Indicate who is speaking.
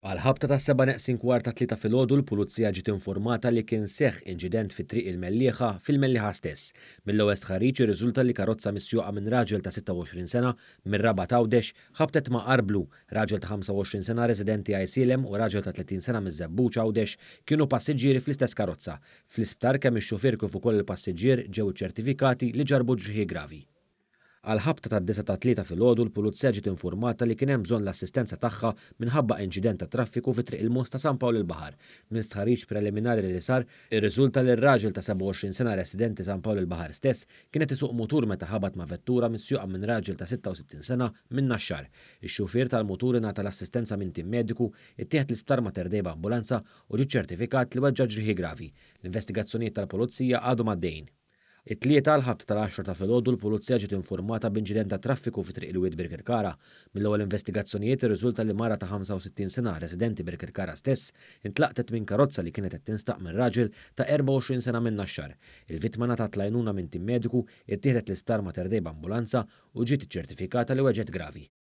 Speaker 1: Għall-ħabta tas-sebgħa neqsin kwart tat-tlieta filgħodu l-Pulizija ġiet infurmata li kien seħħ inċident fi Triq il-Mellieħa fil-Mellieħa stess. Mill-ewwel stħarriġ irriżulta li karozza misjuqa minn raġel ta' 26 sena mir-Rabat Għawdex ħabtet ma' arblu. Raġel ta' 25 sena residenti Għajsielem u raġel ta' 30 sena miż-Żebbuġ Għawdex kienu passiġġieri fl-istess karozza. Fl-isptar kemm ix-xufier kif ukoll il-passiġġier ġew iċċertifikati li ġarrbu ġrieħi gravi. Għall-ħabta tad-disgħa tat-Tlieta filgħodu l-Pulizija ġiet infurmata li kien hemm bżonn l-assistenza tagħha minħabba inċident tat-traffiku fi Triq il-Mosta San Pawl il-Baħar. Minn stħarriġ preliminari li sar, irriżulta li r-raġel ta' 27 sena residenti San Pawl il-Baħar stess kien qed isuq mutur meta ħabat ma' vettura misjuqa minn raġel ta' 66 sena minn Naxxar. Ix-xufier tal-mutur ingħata l-assistenza minn tim mediku, ittieħed l-Isptar Mater Dei b'ambulanza u ġie ċċertifikat li weġġa' ġrieħi gravi. L-investigazzjonijiet tal-Pulizija għadhom għaddejjin. It-Tlieta għall-ħabta tal-għaxra ta' filgħodu l-Pulizija ġiet infurmata b'inċident tat-traffiku fi Triq il-Wied Birkirkara. Mill-ewwel investigazzjonijiet irriżulta li mara ta' 65 sena residenti Birkirkara stess intlaqtet minn karozza li kienet qed tinstaq minn raġel ta' 24 sena minn Naxxar. Il-vittma ngħatat l-għajnuna minn tim mediku, ittieħdet l-Isptar Mater Dei b'ambulanza u ġiet iċċertifikata li weġgħet gravi.